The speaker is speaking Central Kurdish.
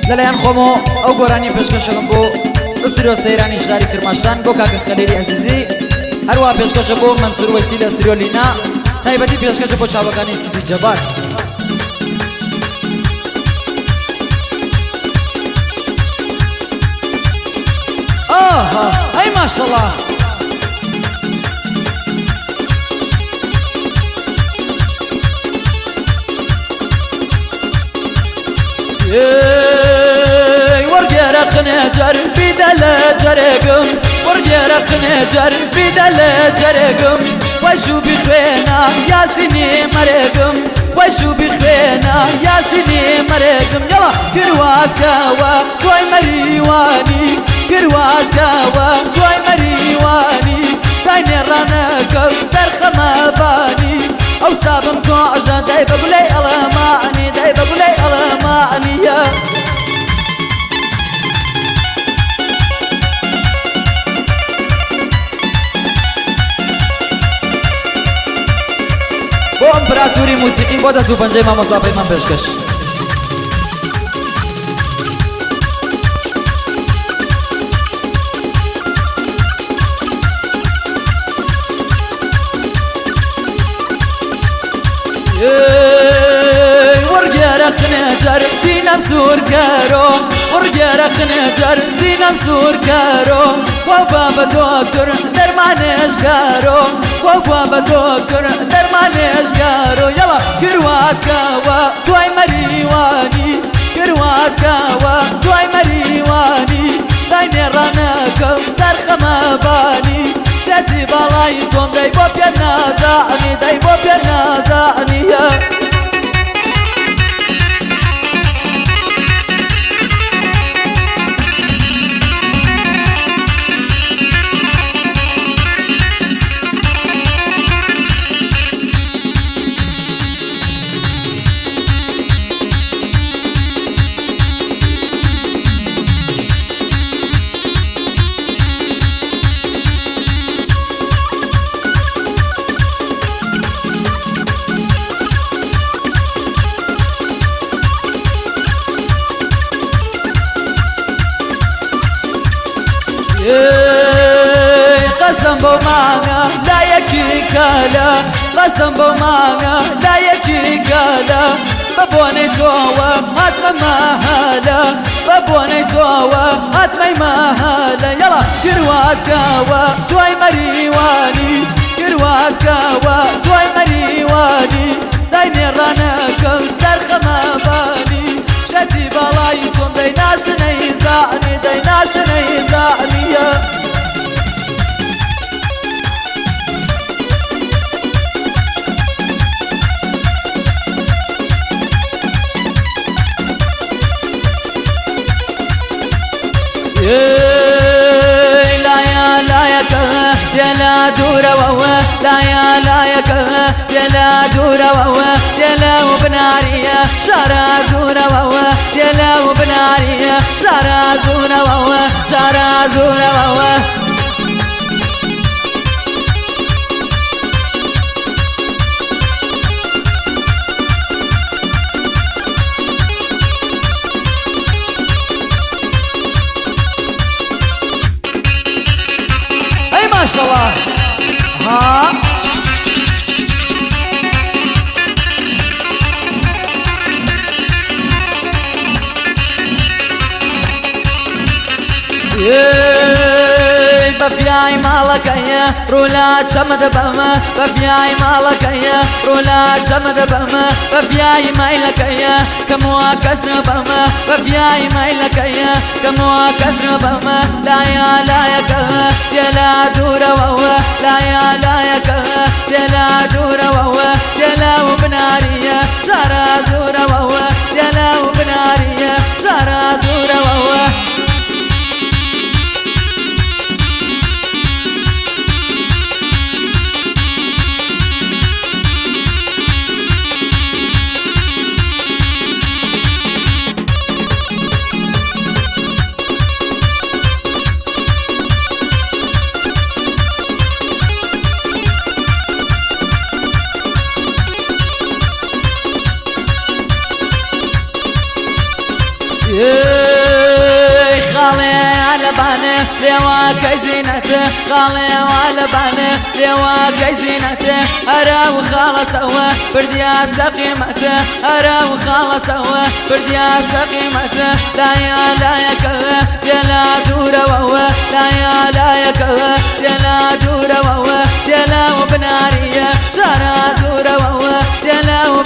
لەلایەن خۆمەوە ئەو گۆرانیە پێشکەشەکەم بۆ ئوستریۆ سەیرانی شاری کرماشان بۆ کاکە خەلیلی ئەزیزی، هەروە پێشکەشە بۆ مەنسوور وەیسی لە ئوستریۆ لینا، تایبەتی پێشکەشە بۆ چاوەکانی سیدی جەبار. ئاها ئەی ماشەڵا. وەرگێرە خنێجەر بیدە لە جەرێگم، وەرگێرە خنێجەر بیدە لە جەرێگم، وەشوو بخوێنە یاسینی مەرێگم، وەشوو بخوێنە یاسینی مەرێگم. یەڵا گروازکەوە دوای مەریوانی، گروازکەوە دوای مەریوانی، دای نێڕانەکە سەرخەمەبانی، ئەو سابم کۆژە دای بە گولەی ئەڵەمانی، دای بە گولەی ئەڵەمانیە. بۆ ئەمپراتوری موسیقی بۆ دەست و پەنجەی مامۆستا پەیمان پێشکەش. وەرگێرە خنێجەر سینەم سوورکەرۆ، وەرگێرە خنێجەر سینەم سوورکەرۆ، وە بە دۆکتۆر دەرمانێشکارۆ، وە بە دۆکتۆر دەرمانێشکارۆ. یەڵا گروازکەوە دوای مەریوانی، گروازکەوە دوای مەریوانی، دای نێڕانەکەم سەرخەمەبانی، شەتی باڵای تۆم دای بۆ پێ نازانی، دای بۆ پێ نازانیە. قەسەم بەو مانگە لایەکی کەلە، قەسەم بەو مانگە لایەکی کەلە، بە بۆنەی تۆوە هاتمە مەهەلە، بە بۆنەی تۆوە هاتمەی مەهەلە. یەڵا گروازکەوە دوای مەریوانی، گروازکەوە دوای مەریوانی، دای نێڕانەکەم سەرخەمەبانی، شەتی باڵای تۆم دەی ناشنەی زانی، دەی ناشنەی زانیە. لایا لایەکە دێلا دوورەوە، لایا لایەکە دێلا دوورەوە، دێلا و بناریە شارە زورەوە، دێلا و بناریە شارە زورەوە، شارە زورەوە. ئەی ماشەڵا ها. بەفیای ماڵەکەیە ڕوولا چەمە دەبەمە، بەفیای ماڵەکەیە ڕوولا چەمە دەبەمە، بەفیای مایلەکەیە کەمەوە کەس نەبەمە، بەفیای مایلەکەیە کەمەوە کەس نەبەمە. لایا لایەکە دێلا دوورەوە، لایا لایەکە دێلا دوورەوە، دێلا و بناریە شارە زورەوە، دێلا و بناریە شارە زورەوە. لەبانێ لێواکەی زینەتێ خاڵێوا لەبانێ لێواکەی زینەتێ هەرا و خاڵەسەوە بردیا سەقیمەتێ هەرا و خاڵەسەوە بردیا سەقیمەتێ لایا لایەکەوە دێلا دوورەوەوە لایا لایەکەوە دێلا دوورەوەوە دێلا و بناریە شارا زورەوەوە دێلا و.